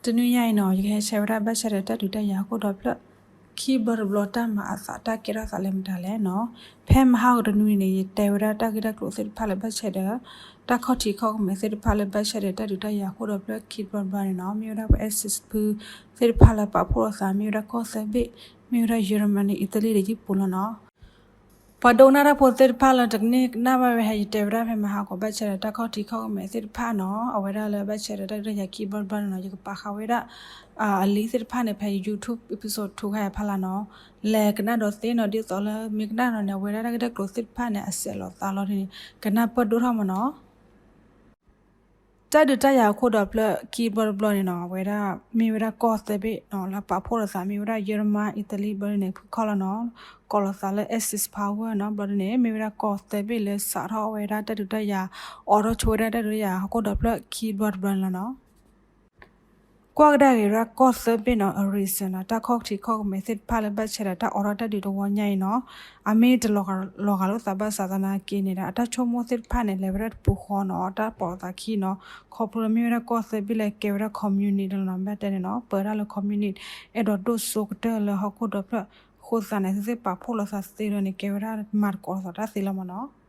တနွံညါအံၤနီၤ ယကဟဲဆဲးဝဲဒၣ်ဘၣ်ဆၣ်ဒီးတၢ်ဒုးတၢ်ယၤဟီၣ်ခိၣ်ဒီဖျၢၣ် ခံဘျီတဘျီတၢ်မၤအသးတၢ်ကဲထီၣ်သးလၢမတၤလဲၣ်နီၤ. ဖဲမဟါကတနွံန့ၣ် ယတဲဝဲဒၣ်တၢ်ဂ့ၢ်တၢ်ကျိၤသ့ၣ်တဖၣ်လၢဘၣ်ဆၣ်ဒီး တၢ်ခီၣ်ထံးခီၣ်ကမဲာ်သ့ၣ်တဖၣ်လၢဘၣ်ဆၣ်ဒီးတၢ်ဒုးတၢ်ယၤဟီၣ်ခိၣ်ဒီဖျၢၣ်ခံဘျီတဘျီန့ၣ်နီၤ. မ့ၢ်ဝဲဒၣ်ပှၤ ISIS ဖုသ့ၣ်တဖၣ်လၢပာ်ဖှိၣ်လိာ်သး မ့ၢ်ဝဲဒၣ်ကီၢ်သၢဘ့ၣ်, မ့ၢ်ဝဲဒၣ်ယၢမနံ အံၣ်တလံဒီးယပူၤလီၤနီၤ. ပှၤဒိကနၣ်တၢ်ဖိသ့ၣ်တဖၣ်လၢတကနၣ်ဘၣ်ဝဲဟဲ ယတဲဝဲဒၣ်ဖဲမဟါကီးဘၣ်ဆၣ်ဒီးတၢ်ခီၣ်ထံးခီၣ်ကမဲာ်သ့ၣ်တဖၣ်နီၤ, အဝဲဒၣ်လၢဘၣ်ဆၣ်ဒီးတၢ်ဒုးတၢ်ယၤခံဘျီတဘျီန့ၣ်နီၤ ယကပာ်ဃာ်ဝဲဒၣ် အလံာ်သ့ၣ်တဖၣ်န့ၣ် ဖဲ YouTube episode two ခါအံၤအဖီလာ်နီၤ. လဲၤကနၣ်ဒီးသ့နီၤ, ဒ်သိးလၢမ့ၢ်ကနၣ်ဒီးန့ၣ် အဝဲဒၣ်တၢ်ဂ့ၢ်တၢ်ကျိၤသ့ၣ်တဖၣ်န့ၣ် အစဲးလီၤသးလီၤန့ၣ် ကနၢ်ပၢၢ်ဒိၣ်ထီၣ်မးနီၤ. တၢ်ဒုးတၢ်ယၤဟီၣ်ခိၣ်ဒီဖျၢၣ်ခံဘျီတဘျီန့ၣ်နီၤ အဝဲဒၣ်မ့ၢ်ဝဲဒၣ်ကီၢ်သၢဘ့ၣ်နီၤ လၢပာ်ဖှိၣ်လိာ်သး မ့ၢ်ဝဲဒၣ်ယၢမနံ အံၣ်တလံဘျီန့ၣ် ဖုခီၣ်လီၤနီၤ, ကိးလိာ်သးလၢ Axis power နီၤ. ဘျီန့ၣ် မ့ၢ်ဝဲဒၣ်ကီၢ်သၢဘ့ၣ်လၢစးထီၣ်ဝဲဒၣ်တၢ်ဒုးတၢ်ယၤ အိးထီၣ်ဆိဝဲဒၣ်တၢ်ဒုးတၢ်ယၤဟီၣ်ခိၣ်ဒီဖျၢၣ်ခံဘျီတဘျီန့ၣ်လီၤနီၤ. ကွၢ်ကဒါက့ၤဝဲဒၣ်ကီၢ်သၢဘ့ၣ်နီၤ အရံစၢၤနီၤ တၢ်ခီၣ်ထံးခီၣ်ကမဲာ်သ့ၣ်တဖၣ်လၢဘၣ်ဆၣ်ဒီးတၢ်အိးထီၣ်တၢ်ဒုးတဝီညါအံၤနီၤ အမ့ၢ်တလီၤဂာ်လိာ်သးဘၣ်ဆၣ်သနာ်က့န့ၣ်ဒီး အတၢ်ဆိကမိၣ်သ့ၣ်တဖၣ်န့ၣ် လဲၤဝဲဒၣ်တပူၤဃီနီၤ တၢ်ပိာ်သးခံနီၤ. ခီဖျိလၢမ့ၢ်ဝဲဒၣ်ကီၢ်သၢဘ့ၣ်လၢကဲဝဲဒၣ် communist လီၤနီၤ ဘၣ်တဲန့ၣ်နီၤ ပၢဒၣ်လၢ communist အဲၣ်ဒိးဒိၣ်စိကတၢၢ်လၢဟီၣ်ခိၣ်ဒီဖျၢၣ်အဃိသတးန့ၣ် သုသ့ၣ်ပာ်ဖှိၣ်လိာ်သးသ့ဒီးန့ၣ် ကဲဝဲဒၣ်မၤသကိးလိာ်သးတၢ်သ့လီၤမးနီၤ.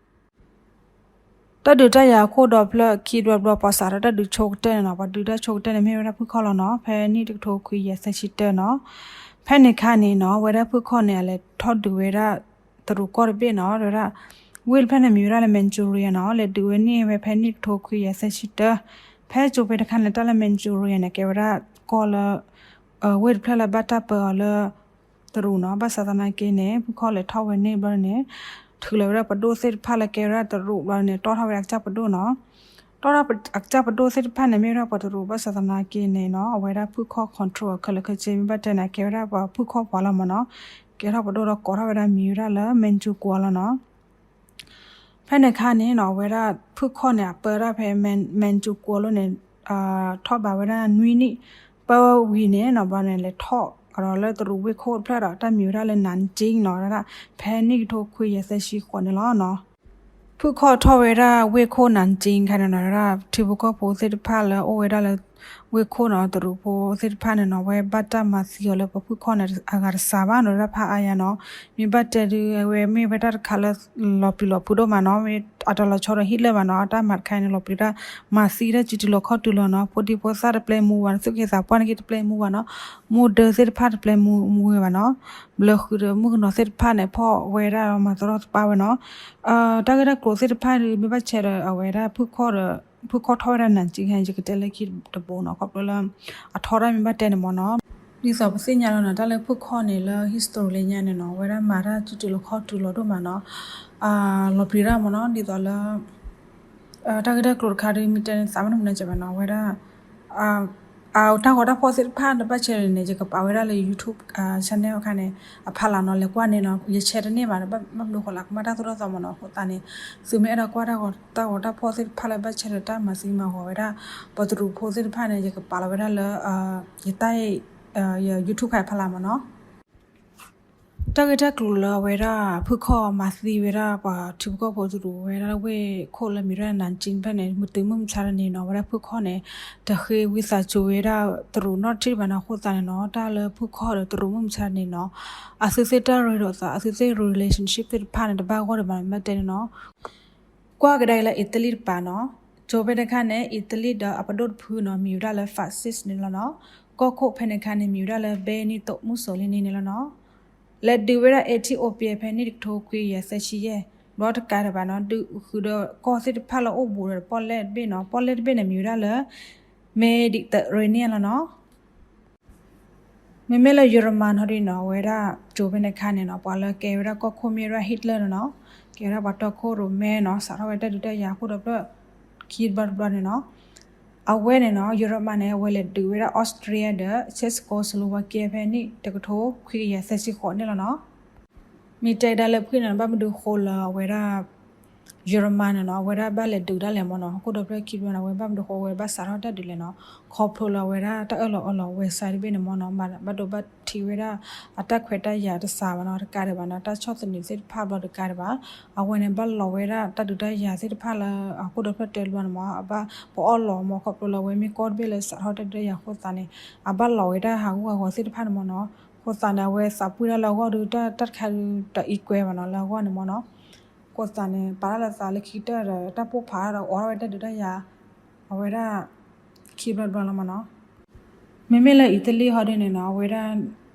တၢ်ဒုးတၢ်ယၤဟီၣ်ခိၣ်ဒီဖျၢၣ်ခံဘျီတဘျီ ပှၤစးထီၣ်တၢ်ဒုးဆိကတၢၢ်န့ၣ်နီၤ ပှၤဒုးတၢ်ဆိကတၢၢ်န့ၣ်မ့ၢ်ဝဲဒၣ်ဖုခီၣ်လီၤနီၤ ဖဲနံၣ်တကထိခွံကယၤသၢဆံတၢနီၤ. ဖဲန့ၣ်ခါန့ၣ်နီၤ ဝဲဒၣ်ဖုခီၣ်န့ၣ် အလဲၤထီၣ်ဒုးဝဲဒၣ်တရူးကီၢ်တဘ့ၣ်နီၤ ဝဲဒၣ် ဝ့ၢ်တဖျၢၣ်န့ၣ်မ့ၢ်ဝဲဒၣ်လၢ Manchuria နီၤ လဲၤဒုးဝဲန့ၣ်ဝဲဖဲနံၣ်တကထိခွံကယၤသၢဆံတၢ. ဖဲကၠိဖဲတခါန့ၣ် တၢ်လၢ Manchuria န့ၣ် ကဲဝဲဒၣ်ကီၢ်လၢ ဝ့ၢ်တဖျၢၣ်လၢဘၣ်တၢ်ပၢအီၤလၢ တရူးနီၤ ဘၣ်ဆၣ်သနာ်က့န့ၣ် ဖုခီၣ်လဲၤထီၣ်ဝဲန့ၣ်ဘျီန့ၣ် ထုးလီၤဝဲဒၣ်ပဒိၣ်သ့ၣ်တဖၣ်လၢကဲဝဲဒၣ်တရူးဘျီန့ၣ် တီၢ်ထီၣ်ဝဲဒၣ်အကစၢ်ပဒိၣ်နီၤ. တီၢ်ထီၣ်အကစၢ်ပဒိၣ်သ့ၣ်တဖၣ်န့ၣ် မ့ၢ်ဝဲဒၣ်ပှၤတရူးဘၣ်ဆၣ်သနာ်က့န့ၣ်နီၤ အဝဲဒၣ်ဖုခီၣ် control ခဲလၢာ်ခဲဆ့ မ့ၢ်ဘၣ်တဲန့ၣ် ကဲဝဲဒၣ်ပှၤဖုခီၣ်ပှၤလီၤမးနီၤ. ကဲထီၣ်ပဒိၣ်ဒီးကိးထီၣ်ဝဲဒၣ်မံၤဝဲဒၣ်လၢ မၢၣ်ကၠူကွီၤလီၤနီၤ. ဖဲန့ၣ်ခါန့ၣ်နီၤ အဝဲဒၣ်ဖုခီၣ်န့ၣ် အပၢဒၣ်ဖဲ မၢၣ်ကၠူကွီၤလီၤန့ၣ် ထီၣ်ဘးဝဲဒၣ်နွံနံၣ် ပၢဝံၤန့ၣ်နီၤ ဘျီန့ၣ် လဲၤထီၣ်ဒီးလၢတရူးဝ့ၢ်ခိၣ်တဖျၢၣ်ဒီး တၢ်မံၤဝဲဒၣ်လၢ နၣ်ကၠံနီၤ ဝဲဒၣ် ဖဲနံၣ်ကထိခွံကယၤသၢဆံဃိးန့ၣ်လီၤနီၤ. ဖုခီၣ်ထီၣ်ဝဲဒၣ်ဝ့ၢ်ခိၣ် နၣ်ကၠံ ခါန့ၣ်နီၤ ဝဲဒၣ်ထံဖိကီၢ်ဖိသ့ၣ်တဖၣ်လၢအိၣ်ဝဲဒၣ်လၢ ဝ့ၢ်ခိၣ်နီၤ တရူးဖိသ့ၣ်တဖၣ်န့ၣ်နီၤ ဝဲဘၣ်တၢ်မၤသံအီၤလၢပှၤဖုခီၣ်န့ၣ် အဂၤတစှၤဘၣ်နီၤ ဝဲဒၣ်ဖးအါယါနီၤ. မ့ၢ်ဘၣ်တဲဒုး အဝဲမ့ၢ်ဝဲဒၣ်တခါလၢ လီၤပျံၤလီၤဖုးဒိၣ်မးနီၤ မ့ၢ်အတၢ်လီၤဆီဒီးဟံၣ်လၢၤဘၣ်နီၤ အတၢ်မၤတခါန့ၣ် လီၤပျံၤတၢ် မၤသံတၢ်စုတုၤလီၤခီၣ်တုၤလီၤနီၤ ဖိဒံဖိသၣ်တပျဲမူဘၣ်နီၤ သူၣ်က့သးပှၢ်န့ၣ်က့တပျဲမူဘၣ်နီၤ မူဒၢသ့ၣ်တဖၣ်တပျဲမူဝဲဘၣ်နီၤ ဘျၢဃုာ်ဒီးမုၣ်ကနီၤသ့ၣ်တဖၣ်န့ၣ် ဖီၣ်ဝဲဒၣ်မၤသရီသပါဝဲနီၤ. တၢ်ဂ့ၢ်တၢ်ကျိၤသ့ၣ်တဖၣ်ဒုး မ့ၢ်ဘၣ်ဆဲးဒီးအဝဲဒၣ်ဖုခီၣ်ဒီး ဖုခီၣ်ထီၣ်ဝဲဒၣ်နၣ်ကၠံခါန့ၣ် ယကတဲလၢခံတဘိနီၤ ခီဖျိလၢ အထီတၢ်မ့ၢ်ဘၣ်တဲန့ၣ်မ့ၢ်နီၤ. ဒ်သိးပသ့ၣ်ညါလီၤနီၤ တၢ်လၢဖုခီၣ်န့ၣ်လၢ history လၢညါန့ၣ်နီၤ အဝဲဒၣ်မၤတၢ်စုတုၤလီၤခီၣ်တုၤလီၤဒိၣ်မးနီၤ လီၤပျံၤတၢ်မ့ၢ်နီၤ ဒ်သိးလၢ တၢ်ဂ့ၢ်တၢ်ကျိၤတခါဒုး မ့ၢ်တဲန့ၣ် သးမ့ၢ်တမုာ်န့ၣ်ကဲဘၣ်နီၤ အဝဲဒၣ် အတၢ်ဂီၤတၢ်ဖီၣ်သ့ၣ်တဖၣ်တဘၣ်ဆဲးန့ၣ် ယကပာ်ဝဲဒၣ်လၢ YouTube channel အခါန့ၣ် အဖီလာ်နီၤ လဲၤကွၢ်န့ၣ်နီၤ ယဆဲးတန့ၢ်ဘၣ် ဘၣ်မနုၤဃိလဲၣ် ကမၣ်တၢ်သိၣ်တၢ်သီမ့ၢ်နီၤ အဃိသတးန့ၣ် သုမ့ၢ်အဲၣ်ဒိးကွၢ်တၢ်ဂီၤတၢ်ဖီၣ်သ့ၣ်တဖၣ်လၢဘၣ်ဆဲးဒီးတၢ်မၤသံမၤဂီၤဝဲဒၣ် ပှၤတရူးဖိသ့ၣ်တဖၣ်န့ၣ် ယကပာ်လီၤဝဲဒၣ်လၢ ယတၢ် ယ YouTube ခါအံၤဖီလာ်မ့ၢ်နီၤ တၢ်ဂ့ၢ်တၢ်ကျိၤလၢအဝဲဒၣ် ဖုခီၣ်မၤသံဝဲဒၣ် ပှၤထံဖိကီၢ်ဖိတရူးဝဲဒၣ်ဝ့ၢ်ခိၣ်လၢမံၤဒၣ်နၣ်ကၠံဖဲန့ၣ် မ့ၢ်တုၤမုၢ်မဆါတနံၤနီၤ ဝဲဒၣ်ဖုခီၣ်န့ၣ် တဃ့ဝံသးစူၤဝဲဒၣ်တရူးနီတထံၣ်ဘၣ်နီၤ အဃိသတးန့ၣ်နီၤ တၢ်လၢဖုခီၣ်ဒီးတရူးမုၢ်မဆါတနံၤနီၤ အသုသ့ၣ်တၢ်ရ့ဒီးသး အသုသ့ၣ် relationship သ့ၣ်တဖၣ်န့ၣ် တဘၣ်ဂီၢ်ဒံးဘၣ်နီၤ မ့ၢ်တဲန့ၣ်နီၤ ကွၢ်ကဒါအံၤလၢအံၣ်တလံၣ်တပၤနီၤ ကၠိဖဲတခါန့ၣ် အံၣ်တလံၣ်ဒီးအပဒိၣ်တဖုနီၤ မံၤဝဲဒၣ်လၢ fascist န့ၣ်လီၤနီၤ ကီၢ်ခိၣ်ဖဲန့ၣ်ခါန့ၣ် မံၤဝဲဒၣ်လၢ Benito Mussolini န့ၣ်လီၤနီၤ လဲၤဒုးဝဲဒၣ် Ethiopia ဖဲနံၣ်တကထိခွံကယၤသၢဆံယဲၢ် ဘျီတကးဒံးဘၣ်နီၤ ဒုးဃုာ်ဒီးကီၢ်သ့ၣ်တဖၣ်လၢအိၣ်ဘူးဒီးပီၣ်လဲၣ်တဘ့ၣ်နီၤ ပီၣ်လဲၣ်တဘ့ၣ်န့ၣ် မံၤဝဲဒၣ်လၢ Mediterranean လီၤနီၤ မ့မ့ၢ်လၢယရမၤနီၤဒ်နီၤ အဝဲဒၣ်ကၠိဖဲန့ၣ်ခါန့ၣ်နီၤ ပှၤလၢကဲဝဲဒၣ်ကီၢ်ခိၣ်မ့ၢ်ဝဲဒၣ် Hitler န့ၣ်နီၤ ကဲဝဲဒၣ်ပှၤတီခိၣ်ရိၣ်မဲနီၤ စးထီၣ်ဝဲတၢ်ဒုးတၢ်ယၤခိၣ်ဒီဖျၢၣ်ခံဘျီတဘျီန့ၣ်နီၤ အဝဲန့ၣ်နီၤ ယရမၤန့ၣ် အဝဲလဲၤဒုးဝဲဒၣ် Austria ဒီး Czechoslovakia ဖဲနံၣ်တကထိခွံကယၤသၢဆံဃိးန့ၣ်လီၤနီၤ မ့ၢ်တဲဒၣ်လၢဖုၣ်န့ၣ် ဘၣ်မနုၤဃိလၢအဝဲဒၣ် ယရမၤန့ၣ်နီၤ အဝဲဒၣ်ဘၣ်လဲၤဒုးဒၣ်လဲာ်မ့ၢ်နီၤ ဟီၣ်ခိၣ်ဒီဖျၢၣ်ခံဘျီန့ၣ် အဝဲဘၣ်မနုၤဃိအဝဲဘၣ်စးထီၣ်တၢ်ဒုးလဲၣ်နီၤ ခီဖျိလၢအဝဲဒၣ်တၢ်အၢၣ်လီၤအီလီၤဝဲစါတဘ့ၣ်န့ၣ်မ့ၢ်နီၤ ဘၣ်ဒိဘၣ်ထံးဝဲဒၣ်အတၢ်ခွဲးတၢ်ယာ်တစးဘၣ်နီၤ တကးဒံးဘၣ်နီၤ တၢ်ဆီၣ်သနံးသ့ၣ်တဖၣ်ဘျီတကးဒံးဘၣ် အဝဲန့ၣ်ဘၣ်လီၤဝဲဒၣ်တၢ်ဒုးတၢ်ယၤသ့ၣ်တဖၣ်လၢ ဟီၣ်ခိၣ်ဒီဖျၢၣ်တဘျီန့ၣ်မ့ၢ် အဘၣ်ပအီၣ်လီၤမ့ၢ် ခီဖျိလၢအဝဲမ့ၢ်ကီၢ်တဘ့ၣ်လၢစးထီၣ်တၢ်ဒုးတၢ်ယၤအဃိသတးန့ၣ် အဘၣ်လီၤဝဲတၢ်ဟးဂူာ်ဟးဂီၤသ့ၣ်တဖၣ်န့ၣ်မ့ၢ်နီၤ အဃိသတးန့ၣ် အဝဲသးပှံၢ်ဒၣ်လၢအဂီၢ်ဒုး တၢ်တခါဒုးတအံကွဲဘၣ်နီၤ လၢအဂီၢ်န့ၣ်မ့ၢ်နီၤ အဃိသတးန့ၣ် ပာ်ဒၣ်လၢသးလၢခံကတၢၢ်ဒီး တၢ်ပိၢ်ဖးဒီးအိးထီၣ်ဝဲတၢ်ဒုးတၢ်ယၤ အဝဲဒၣ် ခံဘျီတဘျီလီၤမ့ၢ်နီၤ မ့မ့ၢ်လၢအံၤတလံၣ်ဟီဒ်န့ၣ်နီၤ အဝဲဒၣ်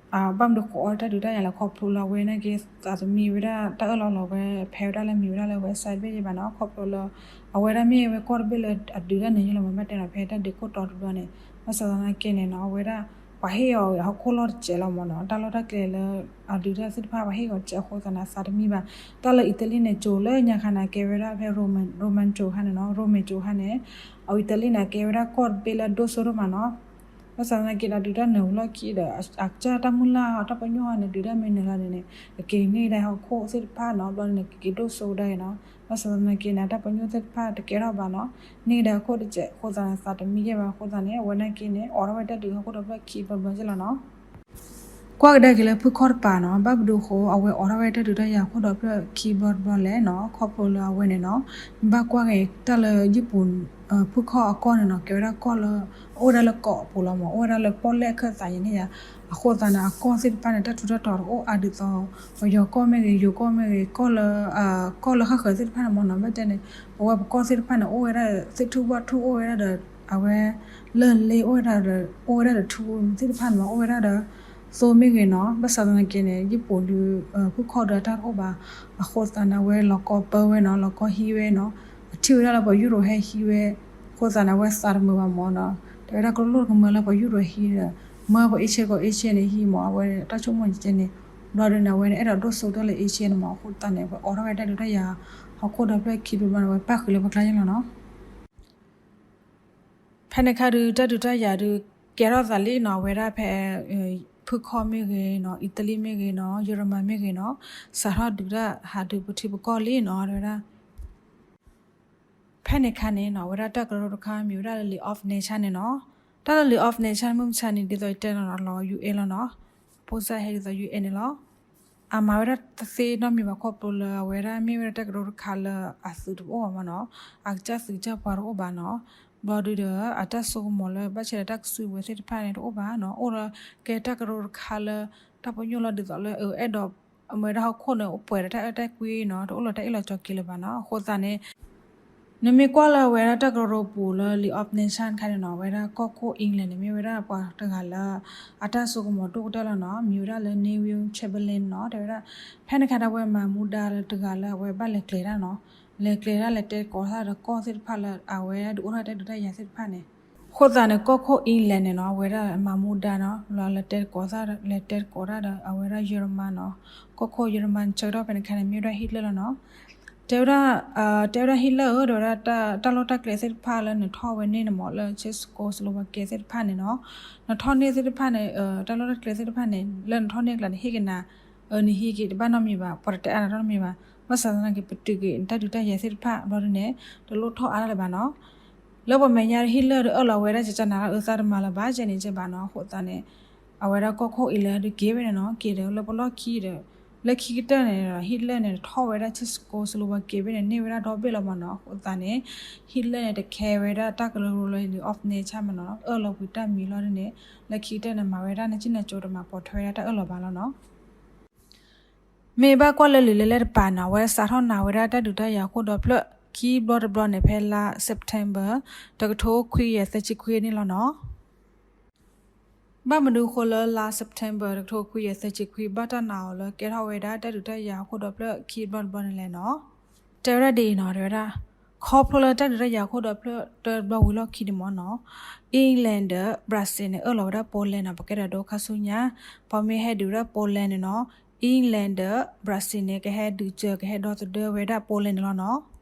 ဘၣ်မနုၤဃိအီၣ်တၢ်ဒုးတၢ်ယၤလၢခီဖျိလၢအဝဲန့ၣ်က့ သးသမံဝဲဒၣ်တၢ်အၢၣ်လီၤလီၤဝဲ ဖဲဝဲဒၣ်လၢမံၤဝဲဒၣ်လၢဝဲစါတဘ့ၣ်ယဲဘၣ်နီၤ ခီဖျိလၢ အဝဲဒၣ်မ့ၢ်ဝဲကီၢ်တဘ့ၣ်လၢအဒုးတၢ်န့ၣ်ယဲလီၤမ့ၢ် ဘၣ်တဲနီၤဖဲတၢ်ဒုးခိၣ်တီတဘျီန့ၣ် ဘၣ်ဆၣ်သနာ်က့န့ၣ်နီၤ အဝဲဒၣ် ပှၤဟ့ၣ်အီၤဟီၣ်ခိၣ်လီၢ်တစဲးလီၤမ့ၢ်နီၤ တၢ်လီၢ်တၢ်ကျဲလၢ အဒုးတၢ်သ့ၣ်တဖၣ် ပှၤဟ့ၣ်အီၤတစဲးအဃိသတးန့ၣ် သးတမံဘၣ် တၢ်လၢအံၤတလံၣ်န့ၣ် ကၠိၤလၢညါခါန့ၣ် ကဲဝဲဒၣ်ဖဲ Roman ကၠိၤခါန့ၣ်နီၤ Roman ကၠိၤခါန့ၣ် အံၤတလံၣ်န့ၣ် ကဲဝဲဒၣ်ကီၢ်တဘ့ၣ်လၢအဒိၣ်စိဒိၣ်မးနီၤ ဘၣ်ဆၣ်သနာ်က့ဒီး ဒုးတၢ်နုာ်လီၢ်ခံဒီး အကစၢ်တၢ်မုၢ်လၢ်တၢ်ပညိၣ်ဟီန့ၣ် ဒုးတၢ်မ့ၢ်နုာ်လီၤန့ၣ်န့ၣ် ကက့ၤန့ၢ်ကဒါဟီၣ်ခိၣ်သ့ၣ်တဖၣ်နီၤ ဘျီန့ၣ် ကက့ၤဒိၣ်စိကဒါက့ၤနီၤ ဘၣ်ဆၣ်သနာ်က့န့ၣ် တၢ်ပညိၣ်သ့ၣ်တဖၣ်တကဲထီၣ်ဘၣ်နီၤ န့ၢ်ကဒါဟီၣ်ခိၣ်တစဲးအဃိသတးန့ၣ် သးတမံယဲဘၣ်အဃိသတးန့ၣ် အဝဲနာ်က့န့ၣ် အိးထီၣ်ဝဲတၢ်ဒုးဟီၣ်ခိၣ်ဒီဖျၢၣ်ခံဘျီတဘျီက့လီၤနီၤ ကွၢ်ကဒါက့ၤလၢဖုခီၣ်တပၤနီၤ ဘၣ်မနုၤဃိ အဝဲအိးထီၣ်ဝဲတၢ်ဒုးတၢ်ယၤဟီၣ်ခိၣ်ဒီဖျၢၣ်ခံဘျီတဘျီလဲၣ်နီၤ ခီဖျိလၢအဝဲန့ၣ်နီၤ ဘၣ်ကွၢ်က့ၤတၢ်လၢယပူၤ ဖုခီၣ်အကီၢ်န့ၣ်နီၤ ကဲဝဲဒၣ်ကီၢ်လၢ အိၣ်ဝဲဒၣ်လၢကိးပူၤလီၤမ့ၢ် အိၣ်ဝဲဒၣ်လၢပီၣ်လဲၣ်အခၢၣ်သးယဲန့ၣ်ယါ အဃိသတးန့ၣ် အကီၢ်သ့ၣ်တဖၣ်န့ၣ် တၢ်ထူးတၢ်တီၤတအိၣ်အါဒ်သိး ပယီၤကီၢ်မ့ၢ်ဂ့ၤ ယိၤကီၢ်မ့ၢ်ဂ့ၤ ကီၢ်လၢ ကီၢ်လၢဃၣ်ဃၢၤသ့ၣ်တဖၣ်န့ၣ်မ့ၢ်နီၤ ဘၣ်တဲန့ၣ် ပဝဲပကီၢ်သ့ၣ်တဖၣ်န့ၣ် အိၣ်ဝဲဒၣ်သ့ၣ်ထူၣ်ဘီၣ်ထူၣ် အိၣ်ဝဲဒၣ်ဒီး အဝဲ လၢၢ်လ့ အိၣ်ဝဲဒၣ်ဒီး အိၣ်ဝဲဒၣ်ဒီးထူသ့ၣ်တဖၣ်န့ၣ်မ့ၢ် အိၣ်ဝဲဒၣ်ဒီး သိမ့ၢ်ဂ့ၤနီၤ ဘၣ်ဆၣ်သနာ်က့န့ၣ် ယပူၤဒုး ဖုခီၣ်ဒီးတၢ်တအိၣ်ဘၣ် အဃိသတးန့ၣ် အဝဲလီၤကီပၢဝဲနီၤ လီၤကီဟံးဝဲနီၤ အထံၣ်ဝဲဒၣ်လၢပှၤယူရိၤဟဲဟံးဝဲ အဃိသတးန့ၣ် အဝဲသးတမုာ်ဘၣ်မ့ၢ်နီၤ တဲဝဲဒၣ်ကလိၣ်ကမၢလၢပှၤယူရိၤဟံးဒီး မၢပှၤအ့ရှ့ကီးအ့ရှ့န့ၣ်ဟံးမ့ၢ် အဝဲတၢ်ဆိကမိၣ်ကဲန့ၣ် ဘျီဒုးန့ၣ် အဝဲန့ၣ် အဲၣ်ဒိးဒိၣ်စိတၢ်လၢအ့ရှ့န့ၣ်မ့ၢ် အဃိသတးန့ၣ် အဝဲအိးထီၣ်ဝဲတၢ်ဒုးတၢ်ယၤ ဟီၣ်ခိၣ်ဒီဖျၢၣ်ခံဘျီဘျီန့ၣ် အဝဲပၣ်ဃုာ်လၢပှၤကျါယဲလီၤနီၤ ဖဲန့ၣ်ခါဒုး တၢ်ဒုးတၢ်ယၤဒုး ကဲထီၣ်သးလံနီၤ အဝဲဒၣ်ဖဲ ဖုခီၣ်မ့ၢ်ဂ့ၤနီၤ အံၣ်တလံၣ်မ့ၢ်ဂ့ၤနီၤ ယရမၤမ့ၢ်ဂ့ၤနီၤ စးထီၣ်ဒုးတၢ်ဟးဒုးပထံပကီၢ်လံနီၤ တဲဝဲဒၣ် ဖဲန့ၣ်ခါန့ၣ်နီၤ အဝဲဒၣ်တၢ်ကရၢတခါမ့ၢ်ဝဲဒၣ်လၢ League of Nations န့ၣ်နီၤ တၢ်လၢ League of Nations မုၢ်မဆါန့ၣ် ဒ်သိးယတဲလီၤနီၤ လီၤ ယူၢ်အဲၣ် လီၤနီၤ ဖိစၢ်ဟဲဒ်သိး ယူၢ်အဲၣ် န့ၣ်လီၤ အမၤဝဲဒၣ်တသ့နီတမံၤဘၣ်ခီဖျိလၢအဝဲဒၣ်မ့ၢ်ဝဲဒၣ်တၢ်ကရၢတခါလၢအသုးတအိၣ်ဘၣ်မ့ၢ်နီၤ အကစၢ်သုးကစၢ်ပှၤတအိၣ်ဘၣ်နီၤ ဘျီဒုးဒီး အတၢ်ဆိကမိၣ်လၢဘၣ်ဆၣ်ဒီးတၢ်ကစုကဝဲၤသ့ၣ်တဖၣ်န့ၣ်တအိၣ်ဘၣ်နီၤ အိၣ်ဒီးကဲတၢ်ကရၢတခါလၢ တၢ်ပညိၣ်လီၤဒ်သိးလၢ အဲၣ်ဒိး အမ့ၢ်ဝဲဒၣ်ဟီၣ်ခိၣ်န့ၣ် အိၣ်ပှဲၤဒီးတၢ်အဲၣ်တၢ်ကွံနီၤ တအိၣ်လၢတၢ်အ့ၣ်လိာ်ဆိးက့လိာ်ဘၣ်နီၤ အဃိသတးန့ၣ် နမ့ၢ်ကွၢ်လၢအဝဲဒၣ်တၢ်ကရၢကရိပူၤလၢ League of Nations ခါန့ၣ်နီၤ အဝဲဒၣ်ကီၢ်ခိၣ် England န့ၣ် မ့ၢ်ဝဲဒၣ်ပှၤတဂၤလၢ အတၢ်ဆိကမိၣ်ဒိၣ်ကတၢၢ်လီၤနီၤ မံၤဝဲဒၣ်လၢ Neville Chamberlain နီၤ တဲဝဲဒၣ် ဖဲန့ၣ်ခါဒၣ်ဝဲမၤမူဒါလၢတဂၤလၢအဝဲဘၣ်လဲၤကျဲၤတၢ်နီၤ လဲၤကျဲၤတၢ်လဲၤတဲသကိးတၢ်ဒီးကီၢ်သ့ၣ်တဖၣ်လၢအဝဲဒၣ်ဒုးအိၣ်ထီၣ်တၢ်ဒုးတၢ်ယၤသ့ၣ်တဖၣ်န့ၣ် အဃိသတးန့ၣ် ကီၢ်ခိၣ် England န့ၣ်နီၤ အဝဲဒၣ်မၤမူဒါနီၤ လီၤလဲၤတဲသကိးတၢ် လဲၤတဲသကိးတၢ်ဒီး အဝဲဒၣ်ယရမၤနီၤ ကီၢ်ခိၣ်ယရမၤဆၢကတီၢ်ဖဲန့ၣ်ခါန့ၣ် မ့ၢ်ဝဲဒၣ် Hitler လီၤနီၤ တဲဝဲဒၣ် တဲဝဲဒၣ် Hitler ဧၢ တဲဝဲဒၣ် တၢ်လီၢ်တၢ်ကျဲသ့ၣ်တဖၣ်လၢနထီၣ်ဝဲန့ၣ်န့ၣ်မ့ၢ် လၢ Czechoslovakia သ့ၣ်တဖၣ်န့ၣ်နီၤ နထီၣ်န့ၢ်သ့ၣ်တဖၣ်န့ၣ် တၢ်လီၢ်တၢ်ကျဲသ့ၣ်တဖၣ်န့ၣ် လၢနထီၣ်န့ၢ်အကျါန့ၣ် ဟ့ၣ်က့ၤနၤ အၢ နဟံးက့ၤတဘၣ်နီတမံၤဘၣ် ပှၤတတဲအါနၤနီတမံၤဘၣ် ဘၣ်ဆၣ်သနာ်က့ ပတုာ်က့ၤနတၢ်ဒုးတၢ်ယၤသ့ၣ်တဖၣ် ဘျီဒ်န့ၣ် တလိၣ်ထီၣ်အါဒၣ်လၢၤဘၣ်နီၤ လၢပှၤမဲာ်ညါ Hitler ဒီးအၢၣ်လီၤဝဲဒၣ်ကကနၤလၢအၢသးတမၤလၢၤဘၣ် ကဲန့ၣ်ကဲဘၣ်နီၤ အဃိသတးန့ၣ် အဝဲဒၣ်ကီၢ်ခိၣ် England ဒုးက့ၤဝဲန့ၣ်နီၤ က့ၤဒီးလၢပလီၢ်ခံဒီး လၢခံကတၢၢ်န့ၣ်ဒီး Hitler န့ၣ် ထီၣ်ဝဲဒၣ် Czechoslovakia ဘ့ၣ်န့ၣ် န့ၢ်ဝဲဒၣ်ဒီဘ့ၣ်လီၤမ့ၢ်နီၤ အဃိသတးန့ၣ် Hitler န့ၣ် တခဲဝဲဒၣ်တၢ်ကရၢကရိလၢ League of Nations မ့ၢ်နီၤ အၢၣ်လီၤကွံာ်တၢ်မံၤလီၤဒ်န့ၣ် လၢခံကတၢၢ်န့ၣ် မၤဝဲဒၣ်နစံၣ်နကၠိတမၤပိာ်ထွဲဝဲဒၣ်တၢ်အၢၣ်လီၤဘၣ်လီၤနီၤ မ့ၢ်ဘၣ်ကွၢ်လၢလံာ်လဲၢ်လဲၢ်တပၤနီၤ အဝဲဒၣ်စးထီၣ်နာ်ဝဲဒၣ်တၢ်ဒုးတၢ်ယၤဟီၣ်ခိၣ်ဒီဖျၢၣ်ခံဘျီတဘျီန့ၣ် ဖဲလါ September တကထိခွံကယၤသၢဆံခွံန့ၣ်လီၤနီၤ ဘၣ်မနုၤဃိလၢလါ September တကထိခွံကယၤသၢဆံခွံ ဘၣ်တၢ်နာ်အီၤလၢကဲထီၣ်ဝဲဒၣ်တၢ်ဒုးတၢ်ယၤဟီၣ်ခိၣ်ဒီဖျၢၣ်ခံဘျီတဘျီန့ၣ်လဲၣ်နီၤ တဲဝဲဒၣ်ဒ်အံၤနီၤ တဲဝဲဒၣ် ခီဖျိလၢတၢ်ဒုးတၢ်ယၤဟီၣ်ခိၣ်ဒီဖျၢၣ်တဘျီဝံၤလီၢ်ခံန့ၣ်မ့ၢ်နီၤ England ဒီး Brazil န့ၣ် အၢၣ်လီၤဝဲဒၣ် Poland နီၤ ပကဲဒီးဒိခါဆူညါ ပှၤမ့ၢ်ဟဲဒုးဝဲဒၣ် Poland န့ၣ်နီၤ England ဒီး Brazil န့ၣ် ကဟဲဒုးစၢၤ ကဟဲဒီသဒၢဝဲဒၣ် Poland န့ၣ်လီၤနီၤ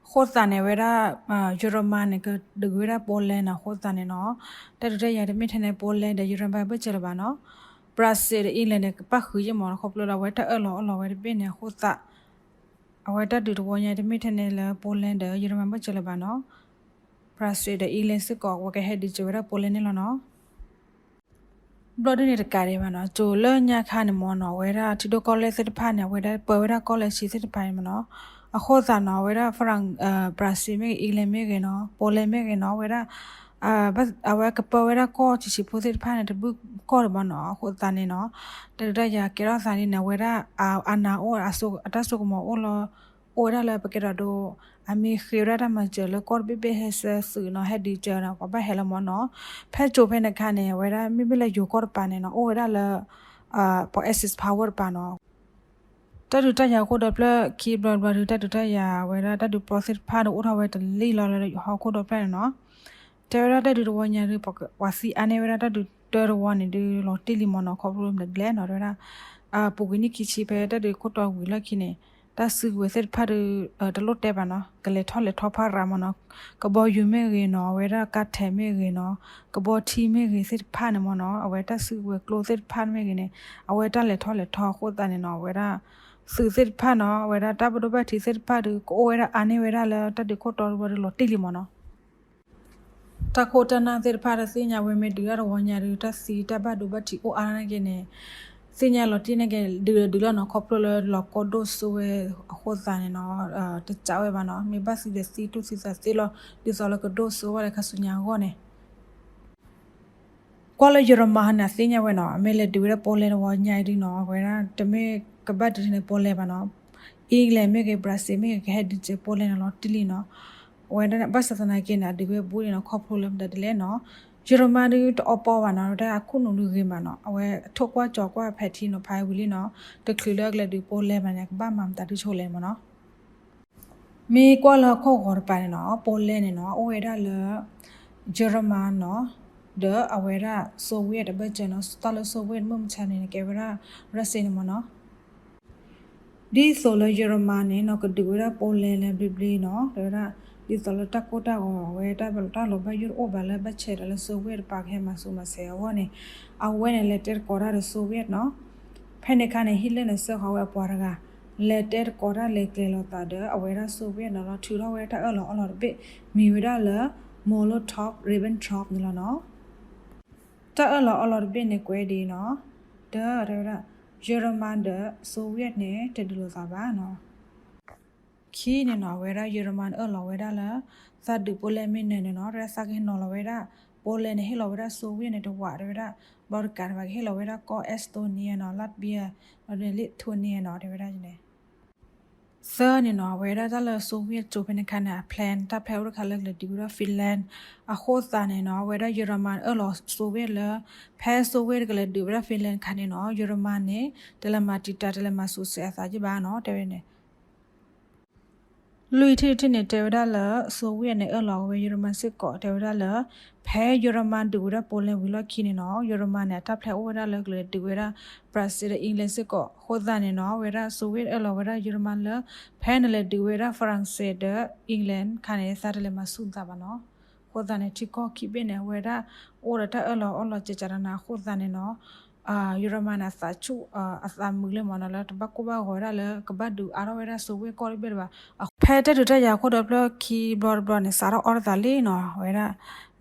အဃိသတးန့ၣ် အဝဲဒၣ် ယရမၤန့ၣ် ကဒုးဝဲဒၣ် Poland နီၤ အဃိသတးန့ၣ်နီၤ တၢ်ဒုးတၢ်ယၤတမ့ၢ်ထဲန့ၣ် Poland ဒီး ယရမၤဘၣ်စၢၤလၢၤဘၣ်နီၤ Brazil ဒီး England န့ၣ် ကပၣ်ဃုာ်ယဲၢ်မ့ၢ်နီၤ ခီဖျိလၢအဝဲတၢ်အၢၣ်လီၤအီလီၤဝဲတဘ့ၣ်န့ၣ် အဃိသတး အဝဲတၢ်ဒုးတဝီညါတမ့ၢ်ထဲန့ၣ်လၢ Poland ဒီး German ဘၣ်စၢၤလၢၤဘၣ်နီၤ, Brazil ဒီး England စ့ၢ်ကီး အဝဲကဟဲဒုးစၢၤဝဲဒၣ် Poland န့ၣ်လီၤနီၤ. ဘျီဒ်န့ၣ်တကးဒံးဘၣ်နီၤ, ကၠိၤလၢညါခါန့ၣ်မ့ၢ်နီၤ, အဝဲဒၣ်ထံဒိၣ်ကီၢ်လဲၢ်သ့ၣ်တဖၣ်န့ၣ် အဝဲဒၣ်ပၢဝဲဒၣ်ကီၢ်လၢဆံသ့ၣ်တဖၣ်န့ၣ်မ့ၢ်နီၤ, အဃိသတးနီၤ အဝဲဒၣ် France, Brazil မ့ၢ်ဂ့ၤ, England မ့ၢ်ဂ့ၤနီၤ, Poland မ့ၢ်ဂ့ၤနီၤ, အဝဲဒၣ် အဝဲကပၢဝဲဒၣ်ကီၢ်ဆံးဆံးဖိသ့ၣ်တဖၣ်န့ၣ် တဘျုးကီၢ်ဒံးဘၣ်နီၤ. အဃိသတးန့ၣ်နီၤ, တၢ်ဒုးတၢ်ယၤကဲထီၣ်သးဒ်န့ၣ် အဝဲဒၣ် အ အနၢ်အိၣ် အတၢ်စိကမီၤအိၣ်လီၤ, အိၣ်ဝဲဒၣ်လၢပကဲထီၣ်ဒိ အမ့ၢ်ဃ့ဝဲဒၣ်တၢ်မၤစၢၤလၢကီၢ်တဘ့ၣ်ဘ့ၣ် ဟဲဆှၢသုးနီၤ, ဟဲဒုးစၢၤနီၤ, ပှၤဘၣ်ဟဲလီၤမ့ၢ်နီၤ. ဖဲကၠိၤဖဲန့ၣ်အခါန့ၣ် အဝဲဒၣ်မ့မ့ၢ်လၢယိၤကီၢ်တပၤန့ၣ်နီၤ, အိၣ်ဝဲဒ၁ၣ်လၢ ပှၤ Axis power တပၤနီၤ. တၢ်ဒုးတၢ်ယၤဟီၣ်ခိၣ်ဒီဖျၢၣ်ခံဘျီတဘျီဒီး တၢ်ဒုးတၢ်ယၤ အဝဲဒၣ်တၢ်ဒုးပျီသ့ၣ်တဖၣ်ဒီး အိၣ်ထီၣ်ဝဲတလံၣ်လီၤလၢဟီၣ်ခိၣ်ဒီဖျၢၣ်န့ၣ်နီၤ. တဲဝဲဒၣ်တၢ်ဒုးတဝီညါဒီး ပှၤသံအါန့ၢ်ဝဲဒၣ်တၢ်ဒုးတၢတဝီန့ၣ်ဒီး လီၤတံၢ်လံမ့ၢ်နီၤ, ခီဖျိမနုၤလဲၣ်နီၤ, တဲဝဲဒၣ် ပူၤကွံာ်နံၣ်ခံဆံဖဲတၢ်ဒုးခိၣ်တီဝံၤလီၢ်ခံန့ၣ် တၢ်စုကဝဲၤသ့ၣ်တဖၣ်ဒီး တလိၣ်တဲဘၣ်နီၤ, ကလဲၤထီၣ်လဲၤထီဖးရၤမ့ၢ်နီၤ, ကဘီယူၤမ့ၢ်ဂ့ၤနီၤ, အဝဲဒၣ်ကါထဲးမ့ၢ်ဂ့ၤနီၤ, ကဘီထံမ့ၢ်ဂ့ၤသ့ၣ်တဖၣ်န့ၣ်မ့ၢ်နီၤ, အဝဲတၢ်စုကဝဲၤကျိသ့ၣ်တဖၣ်မ့ၢ်ဂ့ၤန့ၣ် အဝဲတၢ်လဲၤထီၣ်လဲၤထီအဃိသတးန့ၣ်နီၤ, အဝဲဒၣ် သုးသ့ၣ်တဖၣ်နီၤ, အဝဲဒၣ်တၢ်ဘၣ်ဒိဘၣ်ထံးသ့ၣ်တဖၣ်ဒီး ကအိၣ်ဝဲဒၣ်အါန့ၢ်ဝဲဒၣ်လၢတၢ်ဒုးခိၣ်တီတဝီဒီး လီၤတံၢ်လံမ့ၢ်နီၤ. တၢ်ခိၣ်တၢ်နၢ်သ့ၣ်တဖၣ်ဒီး သ့ၣ်ညါဝဲမ့ၢ်ဒုးတၢ်တဝီညါဒီး တၢ်သံတၢ်ဘၣ်ဒိဘၣ်ထံးအိၣ်အါန့ၢ်က့ၤန့ၣ် သ့ၣ်ညါလီၤတံၢ်န့ၢ်က့ၤ ဒုးဒုးလီၤနီၤ, ခီဖျိလၢလီၤကီၢ်ဒိၣ်စိဝဲအဃိသတးန့ၣ်နီၤ, တကးဝဲဘၣ်နီၤ, မ့ၢ်ဘၣ်သံဒီးသံတူၢ်သံသးသ့လီၤ, ဒ်သိးလၢကဒိၣ်စိဝဲလၢခါဆူညါအဂီၢ်န့ၣ် ကွၢ်လၢ German န့ၣ် အသ့ၣ်ညါဝဲနီၤ, အမ့ၢ်လဲၤဒုးဝဲဒၣ် Poland တဝီညါအံၤဒုးနီၤ, အဝဲဒၣ်တမ့ၢ်ကဘၣ်ဒုးန့ၣ် Poland ဘၣ်နီၤ, England မ့ၢ်ဂ့ၤ Brazil မ့ၢ်ဂ့ၤ ကဟဲဒုးစၢၤ Poland န့ၣ်လီၤတံၢ်လံနီၤ. အဝဲဒၣ်ဘၣ်ဆၣ်သနာ်က့န့ၣ် အဒုးဝဲဘူးန့ၣ်နီၤ, ခီဖျိလၢမတၤဒ်လဲၣ်နီၤ, German ဒုးတအီပီဘၣ်နီၤ, အဝဲဒၣ်အခိၣ်နူာ်ဒုးဂ့ၤမးနီၤ, အဝဲထိၣ်ကွၢ်ကၠီၤကွၢ်ဖဲးထံနီၤဖးဝံၤလံနီၤ, တချုးလၢကလဲၤဒုး Poland ဘၣ်န့ၣ် ကဘၣ်မၤမတၤဒုးဆိလဲၣ်မ့ၢ်နီၤ. မ့ၢ်ကွၢ်လၢဟီၣ်ခိၣ်ဂီၤတပၤန့ၣ်နီၤ, Poland န့ၣ်နီၤ အိၣ်ဝဲဒၣ်လၢ German နီၤ, ဒီးအဝဲဒၣ် Soviet တဘၢၣ်စၢၤနီၤ, တၢ်လၢ Soviet မုၢ်မဆါန့ၣ် ကဲဝဲဒၣ် Russia န့ၣ်မ့ၢ်နီၤ. ဒ်သိးလၢ German န့ၣ်နီၤ ကဒုးဝဲဒၣ် Poland လၢဘျ့ဘျ့နီၤ, တဲဝဲဒၣ် ဒ်သိးလၢတၢ်ကိၢ်တၢ်ဂီၤ အဝဲတၢ်လီၤဘၣ်ယိၣ်တအိၣ်ဘၣ်လၢဘၣ်ဆဲးဒီးလၢ Soviet တပၤကဟဲမၤစူၤမၤဆဲးအဂီၢ်န့ၣ်, အဝဲန့ၣ်လဲၤတဲသကိးတၢ်ဒီး Soviet နီၤ. ဖဲန့ၣ်အခါန့ၣ် Hitler န့ၣ် စၢဃီၤဝဲအပှၤတဂၤ လဲၤတဲသကိးတၢ်လဲၤကျဲၤလိာ်သးဒီး အဝဲဒၣ် Soviet နီၤလီၤ, ထုးထီၣ်ဝဲတၢ်အၢၣ်လီၤအီလီၤတဘ့ၣ် မံၤဝဲဒၣ်လၢ Molotov-Ribbentrop န့ၣ်လီၤနီၤ. တၢ်အၢၣ်လီၤအီလီၤတဘ့ၣ်န့ၣ်ကွဲးဒ်အံၤနီၤ, တၢ်တဲဝဲဒၣ် German ဒီး Soviet န့ၣ် တဒုးလိာ်သးဘၣ်နီၤ. ခံန့ၣ်နီၤ အဝဲဒၣ် German အၢၣ်လီၤဝဲဒၣ်လၢ သးဒုး Poland မ့ၢ်နၢၤန့ၣ်နီၤ, တဲဝဲဒၣ်သးကဟ့ၣ်နီၤလီၤဝဲဒၣ် Poland န့ၣ် ဟ့ၣ်လီၤဝဲဒၣ် Soviet န့ၣ်တဝး တဲဝဲဒၣ်, ဘျီတကးတဘၣ်ကဟ့ၣ်လီၤဝဲဒၣ်ကီၢ် Estonia နီၤ, Latvia, ဒီး Lithuania နီၤ တဲဝဲဒၣ်န့ၣ် သၢန့ၣ်နီၤ အဝဲဒၣ်တၢ်လၢ Soviet ကၠိဖဲန့ၣ်ခါန့ၣ် အ plan တၢ် plan အိၣ်တခါလၢကလဲၤဒုးဝဲဒၣ် Finland အဃိသတးန့ၣ်နီၤ အဝဲဒၣ် German အၢၣ်လီၤ Soviet လၢ ဖဲ Soviet ကလဲၤဒုးဝဲဒၣ် Finland ခါန့ၣ်နီၤ German န့ၣ် တလဲၤမၤတံာ်တာ် တလဲၤမၤစူၤဆဲးအသးက့ဘၣ်နီၤ တဲဝဲန့ၣ် လွံၢ်ထံၣ်တထံၣ်န့ၣ် တဲဝဲဒၣ်လၢ Soviet န့ၣ် အၢၣ်လီၤဝဲ German စ့ၢ်ကီး တဲဝဲဒၣ်လၢ ဖဲ German ဒုးဝဲဒၣ် Poland ဝံၤလီၢ်ခံန့ၣ်နီၤ German န့ၣ် အတၢ် plan အိၣ်ဝဲဒၣ်လၢကလဲၤဒုးဝဲဒၣ် Brazil ဒီး England စ့ၢ်ကီး အဃိသတးန့ၣ်နီၤ အဝဲဒၣ် Soviet အၢၣ်လီၤဝဲဒၣ် German လၢ ဖဲနလဲၤဒုးဝဲဒၣ် France ဒီး England ခါန့ၣ် သးတလဲၤမၤဆူၣ်သးဘၣ်နီၤ အဃိသတးန့ၣ် ထံကီၢ်ခံဘ့ၣ်န့ၣ် အဝဲဒၣ် အိၣ်ဒီးတၢ်အၢၣ်လီၤအီလီၤကဲးကးတနၤ အဃိသတးန့ၣ်နီၤ German န့ၣ် အသးဆူၣ် အသးမုာ်လၢမ့ၢ်နီၤ လၢတဘၣ်ကိၢ်ဘၣ်ဂီၤဝဲဒၣ်လၢ ကဘၣ်ဒုးအါထီၣ်ဝဲဒၣ် Soviet ကီၢ်တဘ့ၣ်တဘၣ် ဖဲတၢ်ဒုးတၢ်ယၤခိၣ်ဒီဖျၢၣ်ခံဘျီတဘျီန့ၣ် စးထီၣ်အီၣ်တသးလံနီၤ အဝဲဒၣ်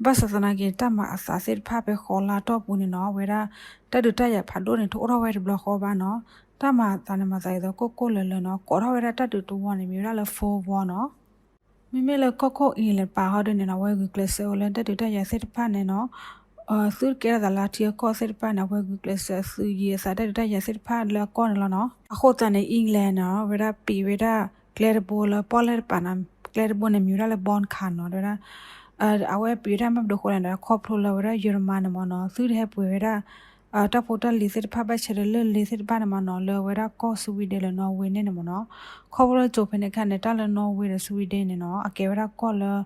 ဘၣ်ဆၣ်သနာ်က့ တၢ်မၤအသးသ့ၣ်တဖၣ်ဖဲဃီလါတီၢ်ပူၤန့ၣ်နီၤ အဝဲဒၣ် တၢ်ဒုးတၢ်ယၤဖးဒိၣ်န့ၣ် တအိၣ်ထီၣ်ဝဲတဘျီဃီဘၣ်နီၤ တၢ်မၤအသးန့ၣ် မၤသးဒ်သိးကိၢ်ကိၢ်လၢၤလၢၤနီၤ ကိးထီၣ်ဝဲဒၣ်တၢ်ဒုးတဝီန့ၣ် မ့ၢ်ဝဲဒၣ်လၢ Cold War နီၤ မ့မ့ၢ်လၢကီၢ်ခိၣ် England တပၤဟီဒုန့ၣ်နီၤ အဝဲဂုာ်ကျဲးစၢးဝဲလၢတၢ်ဒုးတၢ်ယၤသ့ၣ်တဖၣ်န့ၣ်နီၤ သုတကဲထီၣ်သးလၢထံအကီၢ်သ့ၣ်တဖၣ်န့ၣ် အဝဲဂုာ်ကျဲးစၢးသုးယံၤအသးတၢ်ဒုးတၢ်ယၤသ့ၣ်တဖၣ်လၢအကီၢ်န့ၣ်လီၤနီၤ အဃိသတးန့ၣ် England နီၤ ဝဲဒၣ်ပံးဝဲဒၣ်ကျဲတဘိလၢပီၣ်လဲၣ်တပၤနီၤ ကျဲတဘိန့ၣ် မ့ၢ်ဝဲဒၣ်လၢ bomb ခးနီၤ တဲဝဲဒၣ် အဝဲပံးဝဲဒၣ်မ့ၢ်ပဒိၣ်ဃိလဲၣ်နီၤ ခီဖျိလၢဝဲဒၣ် German န့ၣ်မ့ၢ်နီၤ သုတဟဲပှ့ၤဝဲဒၣ် တၢ်ဖိတၢ်လံၤသ့ၣ်တဖၣ် ဘၣ်ဆၣ်ဒီးလၢၢ်လ့သ့ၣ်တဖၣ်န့ၣ်မ့ၢ်နီၤ လၢဝဲဒၣ်ကီၢ် Sweden လၢ Norway န့ၣ်န့ၣ်မ့ၢ်နီၤ ခီဖျိလၢကၠိဖဲန့ၣ်အခါန့ၣ် တၢ်လၢ Norway ဒီး Sweden န့ၣ်နီၤ အကဲဝဲဒၣ်ကီၢ်လၢ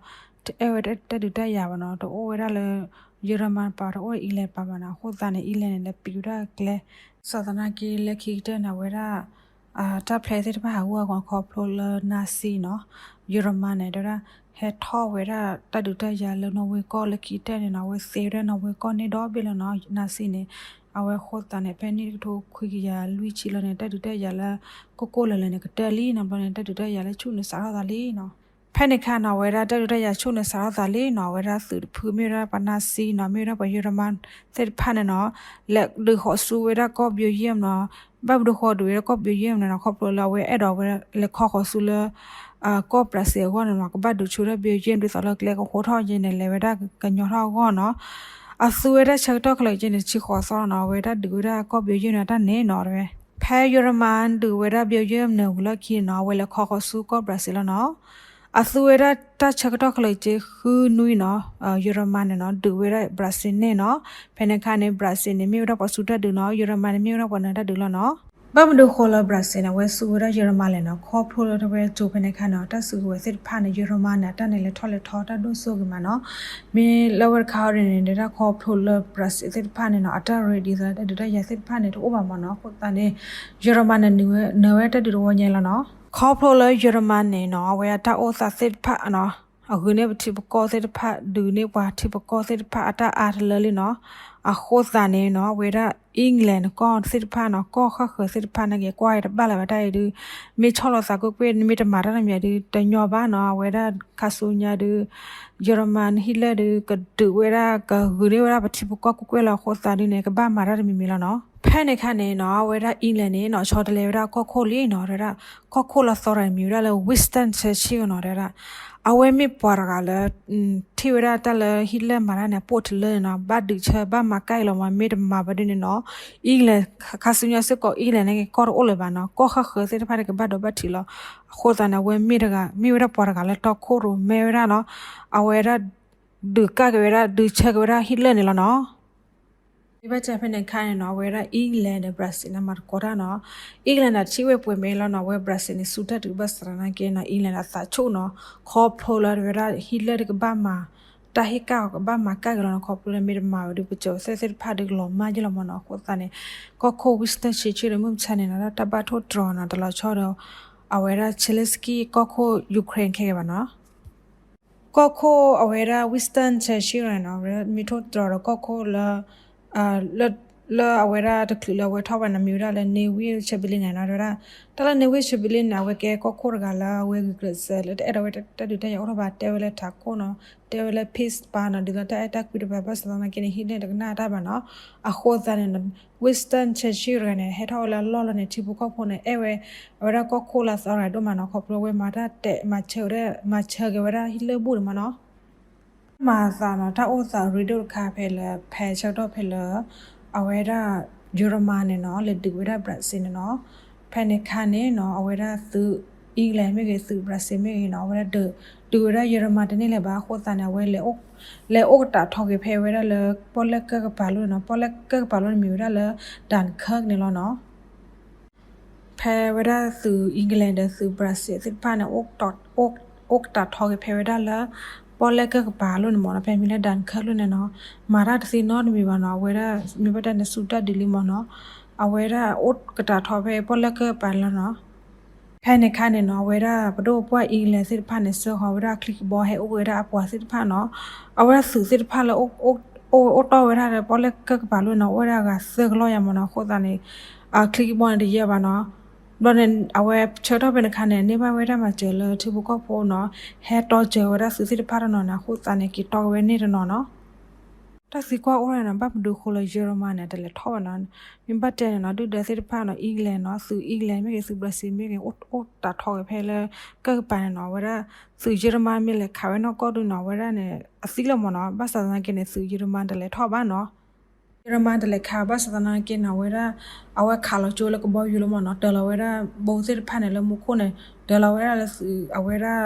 တအဲၣ်ဝဲတၢ်ဒုးတၢ်ယၤဘၣ်နီၤ တအိၣ်ဝဲဒၣ်လၢ German တပၤ တအိၣ် England တပၤဘၣ်နီၤ အဃိသတးန့ၣ် England န့ၣ် လဲၤပံးဝဲဒၣ်ကျဲ ဘၣ်ဆၣ်သနာ်က့ လၢခံကတၢၢ်န့ၣ် အဝဲဒၣ် တၢ် plan သ့ၣ်တဖၣ်ဟးဂူာ်ဟးဂီၤခီဖျိလၢ Nazi နီၤ German န့ၣ် တဲဝဲဒၣ် ဟဲထီၣ်ဝဲဒၣ်တၢ်ဒုးတၢ်ယၤလၢနီၣ်ဝ့ကီၢ်လၢခံကတၢၢ်န့ၣ်နီၤ, အဝဲသ့ဝဲဒၣ်နီၣ်ဝ့ကီၢ်န့ၢ်ဒီဘ့ၣ်လီၤနီၤ, နၤစံန့ၣ်. အဝဲအဃိသတးန့ၣ် ဖဲန့ၣ်တကထိခွံကယၤလွံၢ်ဆံလီၤန့ၣ် တၢ်ဒုးတၢ်ယၤလၢ ကိၢ်ကိၢ်လၢာ်လၢာ်န့ၣ် ကတၢၢ်လံနီၤ, ဘျီန့ၣ် တၢ်ဒုးတၢ်ယၤလၢဆူၣ်န့ၣ်စးထီၣ်သးလံနီၤ. ဖဲန့ၣ်အခါနီၤ အဝဲဒၣ်တၢ်ဒုးတၢ်ယၤဆူၣ်န့ၣ်စးထီၣ်သးလံနီၤ, အဝဲဒၣ်သုးတဖုမ့ၢ်ဝဲဒၣ်ပှၤနၤစံနီၤ, မ့ၢ်ဝဲဒၣ်ပှၤယိၤရမၢၣ်သ့ၣ်တဖၣ်န့ၣ်နီၤ, လဲၤဒုးဃီၤဆူဝဲဒၣ်ကီၢ်ဘံယံၣ်နီၤ. ဘၣ်မနုၤဃိဒုးဝဲဒၣ်ကီၢ်ဘံယံၣ်န့ၣ်နီၤ, ခီဖျိလၢအဝဲအဲၣ်ဒိးဝဲလဲၤခီဃီၤဆူလၢ ကီၢ်ဘြၤစံအဂီၢ်န့ၣ်နီၤ, ကဘၣ်ဒုးဆူဝဲဒၣ်ဘံယံၣ် ဒ်သိးလၢကျဲကဃိထီၣ်က့န့ၣ် လဲၤဝဲဒၣ်ကညီထီၣ်အဂီၢ်နီၤ. အသူဝဲဒၣ်ဆၢကတီၢ်ခဲလၢာ်က့န့ၣ် ဆံဃိးသီလီၤနီၤ, အဝဲဒၣ်ဒုးဝဲဒၣ်ကီၢ်ဘံယံၣ်န့ၣ်တၢ်န့ၣ်နီၤ, ဖဲယိၤရမၢၣ်ဒုးဝဲဒၣ်ဘံယံၣ်န့ၣ်ဝံၤလီၢ်ခံနီၤ, အဝဲလဲၤခီဃီၤဆူကီၢ်ဘြၤစံလီၤနီၤ. အသူဝဲဒၣ်တၢ်ဆၢကတီၢ်ခဲလၢာ်က့ဃုနွံနီၤ, ယိၤရမၢၣ်န့ၣ်နီၤ ဒုးဝဲဒၣ်ဘြၤစံန့ၣ်နီၤ. ဖဲန့ၣ်အခါန့ၣ် ဘြၤစံန့ၣ် မ့ၢ်ဝဲဒၣ်ပှၤဆူၣ်တၢ်ဒုးနီၤ, ယိၤရမၢၣ်န့ၣ် မ့ၢ်ဝဲဒၣ်ပှၤနၢၤတၢ်ဒုးလီၤနီၤ. ဘၣ်မနုၤဃိလၢဘြၤစံန့ၣ် အဝဲဆူၣ်ဝဲဒၣ်ယိၤရမၢၣ်လဲၣ်နီၤ, ခီဖျိလၢတဝဲကၠိဖဲန့ၣ်အခါန့ၣ် တၢ်စုကဝဲၤသ့ၣ်တဖၣ်န့ၣ် ယိၤရမၢၣ်န့ၣ် အတၢ်န့ၣ်လဲၤထီၣ်လဲၤထီတၢ်ဒိၣ်စိဂ့ၤမးနီၤ. မ့ၢ်လၢဝဲတခါအံၤန့ၣ် ဒဲဒၣ်ခီဖျိလၢဘြၤစံသ့ၣ်တဖၣ်န့ၣ်နီၤ အတၢ်ရ့ဒ်သိးလၢတၢ်ဒုးတၢ်ယၤသ့ၣ်တဖၣ်န့ၣ် တအိၣ်ဘၣ်မးနီၤ, အဃိသတးန့ၣ် ယိၤရမၢၣ်န့ၣ် နၢၤဝဲတၢ်ဒုးတဝီညါလီၤနီၤ. ခီဖျိလၢယိၤရမၢၣ်န့ၣ်နီၤ အဝဲအတၢ်အိၣ်သးသ့ၣ်တဖၣ်နီၤ အဂုာ်န့ၢ်ပထံပကီၢ်သ့ၣ်တဖၣ် ဒုးန့ၢ်ပှၤထံပကီၢ်သ့ၣ်တဖၣ်အတၢ်အါတလၢလံနီၤ. အဃိသတးန့ၣ်နီၤ အဝဲဒၣ် England ကီၢ်သ့ၣ်တဖၣ်နီၤ ကီၢ်ဃၣ်ဃၢၤသ့ၣ်တဖၣ်န့ၣ်က့ၤကွၢ်တဘၣ်လၢၤဘၣ်တၢ်အံၤဒုး မ့ၢ်ဆီၣ်လီၤသးကွ့ၢ်ကွ့ၢ် မ့ၢ်တမၤတၢ်တမံၤဒုး တညီဘၣ်နီၤ. အဝဲဒၣ်ခါဆူညါဒုး ယိၤရမၢၣ် Hitler ဒုး ကဒုးဝဲဒၣ် ကဂုာ်န့ၢ်ဝဲဒၣ်ပထံပကီၢ်ကွ့ၢ်ကွ့ၢ်လီၤ. အဃိသတးဒုးန့ၣ် ကဘၣ်မၤတၢ်တမံၤမံၤလီၤနီၤ. ဖဲန့ၣ်အခါန့ၣ်နီၤ အဝဲဒၣ် England န့ၣ်နီၤ ဆီတလဲဝဲဒၣ်ကီၢ်ခိၣ်လံနီၤ တဲဝဲဒၣ်. ကီၢ်ခိၣ်လီၤသီတဂၤန့ၣ် မံၤဝဲဒၣ်လၢ Winston Churchill နီၤ တဲဝဲဒၣ်. အဝဲမ့ၢ်ပှၤတဂၤလၢ ထံၣ်ဝဲဒၣ်တၢ်လၢ Hitler မၤတၢ်န့ၣ် အပိၣ်တုၤလၢန့ၣ်နီၤ ဘၣ်ဒုးဆၢဘၣ်မၤကၣ်အံၤလီၤမး မ့ၢ်တမၤဘၣ်ဒ်န့ၣ်နီၤ England ခါဆူညါစ့ၢ်ကီး England န့ၣ်က့ၤကီၢ်တအိၣ်လၢၤဘၣ်နီၤ ကီၢ်ဃၣ်ဃၢၤသ့ၣ်တဖၣ်န့ၣ် ကဘၣ်ဒိဘၣ်ထံးလီၤ. အဃိသတးန့ၣ် အဝဲမ့ၢ်တဂၤ မ့ၢ်ဝဲဒၣ်ပှၤတဂၤလၢတီခိၣ်ရိၣ်မဲဝဲဒၣ်နီၤ အဝဲဒၣ် ဒုးကၣ်က့ၤဝဲဒၣ် ဒုးဆၢက့ၤဝဲဒၣ် Hitler န့ၣ်လီၤနီၤ. မ့ၢ်ဘၣ်တဲဖဲန့ၣ်အခါန့ၣ်နီၤ အဝဲဒၣ် England ဒီး Brazil န့ၣ် မၤသကိးတၢ်နီၤ. England န့ၣ် ထံၣ်ဝဲပှဲၤမဲာ်လီၤနီၤ အဝဲ Brazil န့ၣ် စူၢ်တၢ်ဒုးဘၣ်ဆၣ်သနာ်က့နီၤ England န့ၣ် အသးဆူၣ်နီၤ ခီဖျိလၢဝဲဒၣ် Hitler တကဘၣ်မၤ တၢ်ဟ့ၣ်ကၣ်အီၤကဘၣ်မၤကၣ်က့ၤလီၤနီၤ ခီဖျိလၢမ့ၢ်တမၤဝဲဒုး ပစိၤသဲသ့ၣ်တဖၣ်ဒုးကလီၤမၢ်ယ့ၢ်လီၤမၢ်နီၤ. အဃိသတးန့ၣ် ကီၢ်ခိၣ် Winston Churchill ဒီး မုၢ်မဆါန့ၣ်နီၤ တၢ်ဘၣ်ထိၣ်တြီၤနီၤ တလီၤဆီဒီး အဝဲဒၣ် Zelensky ကီၢ်ခိၣ် Ukraine ခဲကဲဘၣ်နီၤ. ကီၢ်ခိၣ်အဝဲဒၣ် Winston Churchill န့ၣ်နီၤ အဝဲဒၣ်မ့ၢ်ထိၣ်တြီၤဒီးကီၢ်ခိၣ်လၢ လၢအဝဲဒၣ်တချုးလၢအဝဲထီၣ်ဘၣ်န့ၣ် မံၤဝဲဒၣ်လၢ Neville Chamberlain န့ၣ်နီၤ တဲဝဲဒၣ် တၢ်လၢ Neville Chamberlain န့ၣ် အဝဲကဲကီၢ်ခိၣ်တဂၤလၢအဝဲဂုာ်ကျဲးစၢးလၢတအဲၣ်ဒိးဝဲတၢ်ဒုးတၢ်ယၤအိၣ်ထီၣ်ဘၣ် တဲဝဲလၢထးခိၣ်နီၤ တဲဝဲလၢ peace ပၢ်နီၤ ဒ်သိးတၢ်အဲၣ်တၢ်ကွံတပၤ ဘၣ်ဆၣ်သနာ်က့န့ၣ် Hitler တကနၣ်တၢ်ဘၣ်နီၤ. အဃိသတးန့ၣ် Winston Churchill တဂၤန့ၣ် ဟဲထီၣ်ဝဲလၢအလီၢ်လီၤန့ၣ် ထံဖိကီၢ်ဖိန့ၣ် အဲၣ်ဝဲ အဝဲဒၣ်ကီၢ်ခိၣ်လၢအသီတဂၤဒိၣ်မးနီၤ ခီဖျိဝဲမၤတၢ်တဲာ် မၤဆၢဝဲဒၣ် မၤဆၢက့ၤဝဲဒၣ် Hitler ဘူၣ်န့ၣ်မးနီၤ. မၤသးနီၤ တၢ်အိၣ်သးရ့ဒိၣ်တခါဖဲလၢ ဖဲဆၢကတီၢ်ဖဲလၢ အဝဲဒၣ် ယိၤရမၢ်န့ၣ်နီၤ လဲၤဒုးဝဲဒၣ် Brazil န့ၣ်နီၤ. ဖဲန့ၣ်အခါန့ၣ်နီၤ အဝဲဒၣ်သုး England မ့ၢ်ဂ့ၤ သုး Brazil မ့ၢ်ဂ့ၤနီၤ အဝဲဒၣ်ဒုး ဒုးဝဲဒၣ်ယိၤရမၢ်တန့ၢ်လၢၤဘၣ် အဃိသတးန့ၣ် အဝဲ လဲၤအိၣ်ကတးထီက့ၤဖဲဝဲဒၣ်လၢ ပီၣ်လဲၣ်ကၢၢ်ကပၤလိန့ၣ်နီၤ ပီၣ်လဲၣ်ကၢၢ်ကပၤလိန့ၣ်မံၤဝဲဒၣ်လၢ Dunkirk န့ၣ်လီၤနီၤ. ဖဲဝဲဒၣ်သုး England ဒီးသုး Brazil သ့ၣ်တဖၣ်န့ၣ် အိၣ်ကတးထီက့ၤဖဲဝဲဒၣ်လၢ ပီၣ်လဲၣ်ကၢၢ်ကပၤလိန့ၣ်မးနီၤ ဖဲမံၤလၢ Dunkirk လိန့ၣ်နီၤ မၤတၢ်တသ့နီတမံၤဘၣ်နီၤ အဝဲဒၣ် မ့ၢ်ဘၣ်တဲန့ၣ် စူၢ်တၢ်ဒုးလံမးနီၤ အဝဲဒၣ်အိၣ်ကတးထီဖဲပီၣ်လဲၣ်ကၢၢ်ကပၤလီၤနီၤ. ဖဲန့ၣ်အခါန့ၣ်နီၤ အဝဲဒၣ်ပဒိၣ်ပှၢ် England သ့ၣ်တဖၣ်န့ၣ် စၢဃီၤဝဲဒၣ်အချံကဘီ ဟဲအိၣ်ဝဲဒၣ်အပှၤသ့ၣ်တဖၣ်နီၤ အဝဲဒၣ်သုးသ့ၣ်တဖၣ်လၢ အိၣ်တီၢ်ဝဲဒၣ်လၢပီၣ်လဲၣ်ကၢၢ်ကပၤလိန့ၣ် အိၣ်ဝဲဒၣ်အဂၤသၢကလီၢ်ယါမးနီၤ အဃိသတးန့ၣ် အချံကဘီန့ၣ်တယဲၢ်ဘၣ်နီၤ. ဘျီန့ၣ် အဝဲဆၢကတီၢ်ဖဲန့ၣ်အခါန့ၣ် န့ၢ်ဘၣ်ဝဲဒၣ်မၤစၢၤလၢထံဖိကီၢ်ဖိနီၤ ဟဲတီစၢၤဝဲဒၣ်သုးသ့ၣ်တဖၣ်တနီၤန့ၣ် အဃိသတးန့ၣ် က့ၤတီက့ၤဝဲန့ၢ်တနီၤနီၤ. တၢ်သံကွၢ်အိၣ်ထီၣ်န့ၣ်နီၤ ဘၣ်မနုၤဃိလၢယိၤရမၢ်န့ၣ် တလဲၤထီၣ်ဘၣ်နီၤ. မ့ၢ်ဘၣ်တဲန့ၣ်နီၤ ဒုၣ်ဒါသ့ၣ်တဖၣ်နီၤ England နီၤ သုး England မ့ၢ်ဂ့ၤ သုး Brazil မ့ၢ်ဂ့ၤ အိၣ်တးထီက့ၤဖဲလၢ ကၢၢ်ကပၤန့ၣ်နီၤ အဝဲဒၣ် သုးယိၤရမၢ်မ့ၢ်လဲၤခးဝဲနီၢ်ကီၢ်ဒုးနီၤ အဝဲဒၣ်န့ၣ် အသံလီၤမးနီၤ. ဘၣ်ဆၣ်သနာ်က့န့ၣ် သုးယိၤရမၢ်တလဲၤထီၣ်ဘၣ်နီၤ. ယိၤရမၢၣ်တလဲၤခးဘၣ်ဆၣ်သနာ်က့န့ၣ် အဝဲဒၣ် အဝဲခးလီၤကၠိလၢကဘီယူၤလီၤမးနီၤ, တၢၤလီၤဝဲဒၣ် ဘိသ့ၣ်တဖၣ်န့ၣ် လၢမူခိၣ်န့ၣ် တၢၤလီၤဝဲဒၣ်လၢသုး အဝဲဒၣ်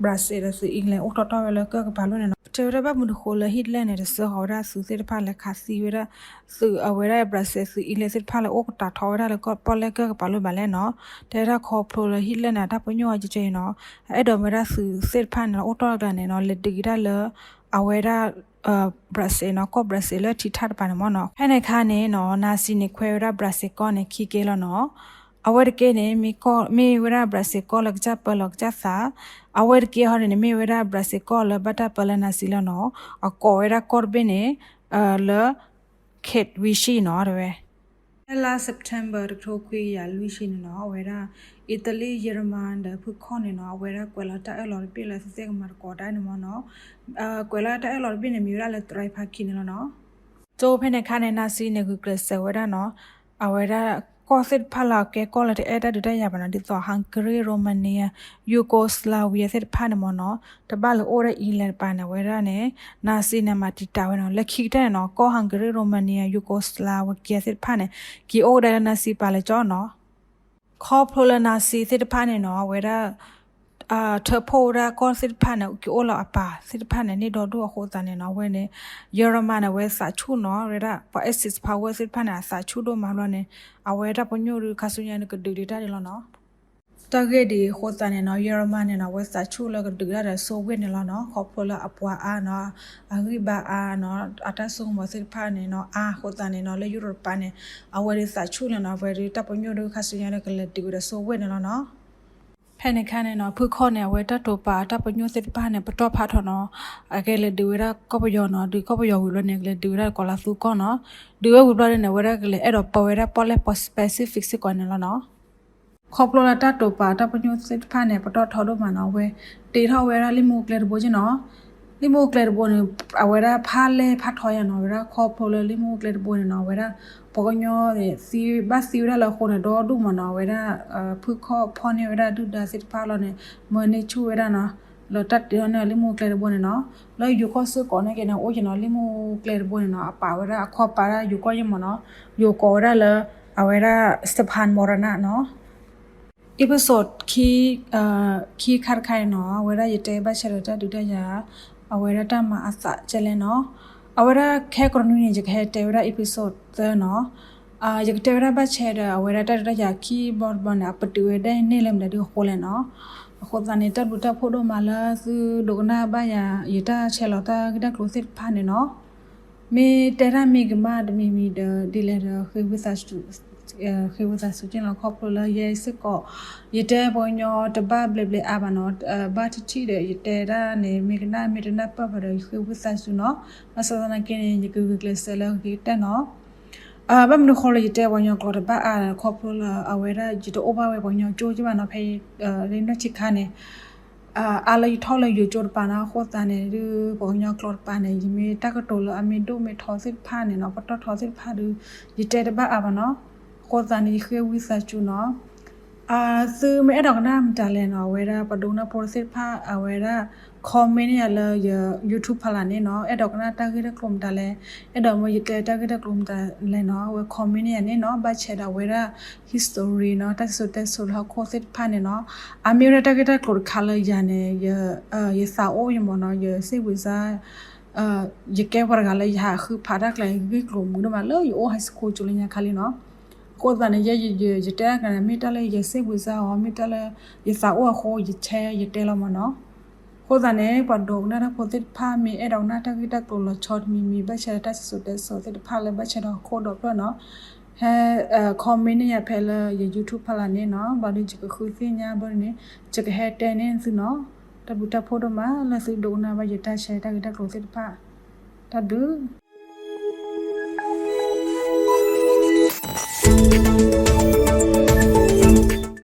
Brazil ဒီးသုး England အိၣ်တီၢ်တီၢ်ဝဲလၢကၢၢ်ကပၤလိၣ်န့ၣ်နီၤ. တဲဝဲဒၣ်ဘၣ်မနုၤဃိလၢ Hitler န့ၣ် တစၢဃီၤဝဲဒၣ်သုးသ့ၣ်တဖၣ်လဲၤခးသံဝဲဒၣ် သုးအဝဲဒၣ် Brazil သုး England သ့ၣ်တဖၣ်လၢအိၣ်ကတၢၢ်ထီဝဲဒၣ်လၢကီၢ် ပီၣ်လဲၣ်ကၢၢ်ကပၤလိၣ်ဘၣ်လဲၣ်နီၤ. တဲဝဲဒၣ်ခီဖျိလၢ Hitler န့ၣ် အတၢ်ပညိၣ်အီၤကဲကဲအံၤနီၤ, အဲၣ်ဒိးဝဲဒၣ်သုးသ့ၣ်တဖၣ်န့ၣ် အိၣ်တီၢ်တကျါန့ၣ်နီၤ လဲၤဒုးက့ၤဒၣ်လၢ အဝဲဒၣ် Brazil နီၤ, ကီၢ် Brazil လၢထံထၣ်တပၤန့ၣ်မ့ၢ်နီၤ. ဖဲန့ၣ်အခါန့ၣ်နီၤ Nazi န့ၣ် ခွဲဝဲဒၣ် Brazil ကီၢ်န့ၣ် ခံကဲလီၤနီၤ. အဝဲတက့ၢ်န့ၣ် မ့ၢ်ဝဲဒၣ် Brazil ကီၢ်လၢကစၢ်ပၢလီၤကစၢ်သး, အဝဲတက့ၢ်ဟီန့ၣ်န့ၣ် မ့ၢ်ဝဲဒၣ် Brazil ကီၢ်လၢဘၣ်တၢ်ပၢလၢ Nazi လီၤနီၤ. အကိးဝဲဒၣ်ကီၢ်တဘ့ၣ်န့ၣ် လၢ Katowice နီၤ တဲဝဲ ဖဲလါ September တကထိခွံကယၤလွံၢ်ဆံန့ၣ်နီၤ အဝဲဒၣ် အ့တလံ ယဲၢ်မနၤဒီးဖုခီၣ်န့ၣ်နီၤ အဝဲဒၣ်ကွဲးလီၤတၢ်အၢၣ်လီၤတဘ့ၣ်လၢသုသ့ၣ်ကမၤသကိးတၢ်န့ၣ်မ့ၢ်နီၤ. ကွဲးလီၤတၢ်အၢၣ်လီၤတဘ့ၣ်န့ၣ် မ့ၢ်ဝဲဒၣ်လၢ တရံးဖးခံန့ၣ်လီၤနီၤ. ကၠိဖဲန့ၣ်အခါန့ၣ် Nazi န့ၣ် ဂုာ်ကျဲးစၢးဝဲဒၣ်နီၤ အဝဲဒၣ်ကီၢ်သ့ၣ်တဖၣ်လၢအကဲကီၢ်လၢတအဲၣ်တၢ်ဒုးတၢ်ယၤဘၣ်နီၤ ဒ်သိး Hungary, Romania, Yugoslavia သ့ၣ်တဖၣ်န့ၣ်မ့ၢ်နီၤ တဘၣ်လၢအိၣ်ဝဲဒၣ် England တပၤန့ၣ် အဝဲဒၣ်န့ၣ် Nazi န့ၣ် မၤတံာ်တာ်ဝဲနီၤ. လၢခံကတၢၢ်န့ၣ်နီၤ ကီၢ် Hungary, Romania, Yugoslavia သ့ၣ်တဖၣ်န့ၣ် က့ၤအိၣ်ဝဲဒၣ်လၢ Nazi ပၤလၢကၠီနီၤ. ခီဖျိလၢ Nazi သ့ၣ်တဖၣ်န့ၣ်နီၤ အဝဲဒၣ် ထၢဖှိၣ်ဝဲဒၣ်ကီၢ်သ့ၣ်တဖၣ်န့ၣ် က့ၤအိၣ်လၢအပၤသ့ၣ်တဖၣ်န့ၣ် န့ၢ်ဒီဒူၣ်အဃိသတးန့ၣ်နီၤ အဝဲန့ၣ် ယဲၢ်မနၤန့ၣ် အဝဲသးဆူၣ်နီၤ ဝဲဒၣ်ပှၤ Axis power သ့ၣ်တဖၣ်န့ၣ် အသးဆူၣ်ဒိၣ်မးဘျီန့ၣ် အဝဲတၢ်ပညိၣ်ဒုးခါဆူညါန့ၣ် ကဒုးဒံးတၢ်န့ၣ်လီၤနီၤ. တၢ်ဂ့ၢ်ဒ်အံၤအဃိသတးန့ၣ်နီၤ ယဲၢ်မနၤန့ၣ်နီၤ အဝဲသးဆူၣ်လၢကဒုးတၢ်ဒီး Soviet န့ၣ်လီၤနီၤ. ခီဖျိလၢအပှၤအါနီၤ အဂံၢ်ဘါအါနီၤ အတၢ်ဆိကမိၣ်သ့ၣ်တဖၣ်န့ၣ်နီၤ အါအဃိသတးန့ၣ်နီၤ လၢယူရပၤန့ၣ် အဝဲဒၣ်သးဆူၣ်န့ၣ်နီၤ အဝဲဒၣ်တၢ်ပညိၣ်ဒုးခါဆူညါန့ၣ် ကလဲၤဒုးဝဲဒီး Soviet န့ၣ်လီၤနီၤ. ဖဲန့ၣ်အခါန့ၣ်နီၤ ဖုခီၣ်န့ၣ် အဝဲတၢ်တိာ်ပာ်တၢ်ပညိၣ်သ့ၣ်တဖၣ်န့ၣ် ပတီၢ်ဖးထီၣ်နီၤ အကလဲၤဒုးဝဲဒၣ်ကီၢ်ပယီၤနီၤ ဒုးကီၢ်ပယီၤဝံၤဘျီန့ၣ် ကလဲၤဒုးဝဲဒၣ်ကီၤလၤသူကီၢ်နီၤ ဒုးဝဲဝံၤဘျီန့ၣ် အဝဲဒၣ်ကလဲၤအဲၣ်ဒိးပၢဝဲဒၣ်ပီၣ်လဲၣ် Pacific စ့ၢ်ကီးန့ၣ်လီၤနီၤ. ခီဖျိလၢတၢ်တိာ်ပာ်တၢ်ပညိၣ်သ့ၣ်တဖၣ်န့ၣ် ပတီၢ်ထီဒိၣ်မးနီၤ အဝဲတ့ထီၣ်ဝဲဒၣ်လံာ်မူကျဲတဘိက့နီၤ လံာ်မူကျဲတဘိန့ၣ် အဝဲဒၣ်ဖးလဲၢ်ဖးထီယါနီၤ အဝဲဒၣ်ခီဖျိလၢလံာ်မူကျဲတဘိန့ၣ်နီၤ အဝဲဒၣ် ပှၤကညီန့ၣ် သံဘၣ်သံဝဲဒၣ်လၢအဃိန့ၣ် ဒီဒူၣ်မးနီၤ အဝဲဒၣ် ဖုခီၣ်ဖီၣ်န့ၢ်ဝဲဒၣ်ဒုၣ်ဒါသ့ၣ်တဖၣ်လီၤန့ၣ် မၢန့ၢ်ဆူၣ်ဝဲဒၣ်နီၤ လၢတၢ်တ့ထီၣ်န့ၢ်လံာ်မူကျဲတဘိန့ၣ်နီၤ လၢယိၤကီၢ်စ့ၢ်ကီးန့ၣ်က့န့ၣ် အိၣ်က့နီၤ လံာ်မူကျဲတဘိန့ၣ်နီၤ အပာ်ဝဲဒၣ်အခီပၤဒၣ်ယိၤကီၢ်ယဲၢ်မးနီၤ ယိၤကိးဝဲဒၣ်လၢ အဝဲဒၣ် Stepan's Moravec နီၤ episode ခံ ခံခါတခါအံၤနီၤ အဝဲဒၣ်ယတဲဘၣ်ဆၣ်ဒီးတၢ်ဒုးတၢ်ယၤ အဝဲဒၣ်တၢ်မၤအသးကဲလဲၣ်နီၤ အဝဲဒၣ်ခဲကရၢနံၤန့ၣ် ယကဟဲတဲဝဲဒၣ် episode သၢနီၤ ယကတဲဝဲဒၣ်ဘၣ်ဆၣ်ဒီး အဝဲဒၣ်တၢ်ဒုးတၢ်ယၤခံဘျီတဘျီန့ၣ် အပတုာ်ဝဲဒၣ်န့ၣ်လၢမတၤဒုအဃိလဲၣ်နီၤ အဃိသတးန့ၣ် တၢ်ဘျုးတၢ်ဖှိၣ်ဒိၣ်မးလၢသုဒိကနၣ်ဘၣ်ယၤ ယတၢ်ဆဲးလီၤတၢ်ဂ့ၢ်တၢ်ကျိၤသ့ၣ်တဖၣ်န့ၣ်နီၤ မ့ၢ်တဲတၢ်မံၤကမၣ်တမံၤမံၤဒီး ဒ်လဲၣ်ဒီး ဃ့ဝံသးစူၤ ဃ့ဝံသးစူၤက့နီၤ ခီဖျိလၢယဲစ့ၢ်ကီး ယတဲပှၤကညီတဘၣ်ဘျဲးဘျဲးအါဘၣ်နီၤ ဘၣ်ထံၣ်ထံၣ်ဒီး ယတဲဒၣ်န့ၣ် မ့ၢ်ကနၣ်မ့ၢ်တနၢ်ပၢၢ်ဘၣ်ဒီး ယဃ့ဝံသးစူၤနီၤ ဘၣ်ဆၣ်သနာ်က့န့ၣ် ယကဂုာ်ကျဲးစၢးလၢအဂ့ၤကတၢၢ်နီၤ ဘၣ်မနုၤဃိလၢယတဲပှၤကညီကျိာ်တဘၣ်အါ ခီဖျိလၢအဝဲဒၣ် ယတအိၣ်ဘၣ်ဝဲပှၤကညီကၠိက့ဘၣ်နီၤ ဖဲလၢနီၢ်ဆံးခါန့ၣ် အါလၢယထီၣ်လၢယိၤကၠိတပၤနီၤ အဃိသတးန့ၣ်ဒုး ပှၤကညီကျိာ်တပၤန့ၣ် ယမ့ၢ်တၢ်ကတိၤလၢအမ့ၢ်ဒိၣ်မ့ၢ်ထီသ့ၣ်တဖၣ်န့ၣ်နီၤ ပတီၢ်ထီသ့ၣ်တဖၣ်ဒုး ယတဲတဘၣ်အါဘၣ်နီၤ အဃိသတးန့ၣ် ယဃ့ဝံသးစူၤနီၤ သုမ့ၢ်အဲၣ်ဒိးကနၣ်မတၤလဲၣ်နီၤ အဝဲဒၣ်ပှၤဒိကနၣ်ဖိသ့ၣ်တဖၣ် အဝဲဒၣ် comment န့ၢ်ယၤလၢယ YouTube ဖီလာ်န့ၣ်နီၤ အဲၣ်ဒိးကနၣ်တၢ်ဂ့ၢ်တၢ်ကျိၤမတၤလဲၣ် အဲၣ်ဒိးမ့ၢ်ယတဲတၢ်ဂ့ၢ်တၢ်ကျိၤမတၤလဲၣ်နီၤ အဝဲ comment န့ၢ်ယၤန့ၣ်နီၤ ဘၣ်ဆဲးဒီးအဝဲဒၣ် history နီၤ တၢ်စံၣ်စိၤတဲစိၤလၢဟီၣ်ခိၣ်သ့ၣ်တဖၣ်န့ၣ်နီၤ အမ့ၢ်ဝဲဒၣ်တၢ်ဂ့ၢ်တၢ်ကျိၤတခါလၢယၤန့ၣ် ယသးအိၣ်ယမ့ၢ်နီၤ ယစ့ၢ်ဝံၤစါ ယကဲပှၤတဂၤလၢယဟးဃုဖးတၢ်ကျဲဂ့ၢ်ကျိၤမုာ်ဒိၣ်မးလၢယအိၣ် high school ကၠိလၢညါခါလံနီၤ အဃိသတးန့ၣ် ယဲ ယတဲတၢ်ကန့ၣ် မ့ၢ်တၢ်လၢယစ့ၢ်ဝံၤစါအီၤ မ့ၢ်တၢ်လၢယသးအိၣ်အဃိ ယဆဲယတဲလီၤမ့ၢ်နီၤ အဃိသတးန့ၣ် ပှၤဒိကနၣ်တၢ်ဖိသ့ၣ်တဖၣ် မ့ၢ်အဲၣ်ဒိးကနၣ်တၢ်ဂ့ၢ်တၢ်ကျိၤလီၤဆီတမံၤမံၤ ဘၣ်ဆဲးဒီးတၢ်စံၣ်စိၤတဲစိၤသ့ၣ်တဖၣ်လၢဘၣ်ဆဲးဒီးဟီၣ်ခိၣ်ဒီဖျၢၣ်နီၤ ဟဲ comment န့ၢ်ယၤဖဲလၢယ YouTube ဖီလာ်န့ၣ်နီၤ ဘၣ်ဒီးယကဃုသ့ၣ်ညါဘၣ်န့ၣ် ယကဟဲတဲန့ၢ်သုနီၤ တၢ်ဘျုးတၢ်ဖှိၣ်ဒိၣ်မးလၢသုဒိကနၣ်ဘၣ်ယတၢ်ဆဲးတၢ်ဂ့ၢ်တၢ်ကျိၤသ့ၣ်တဖၣ် တၢ်ဘျုး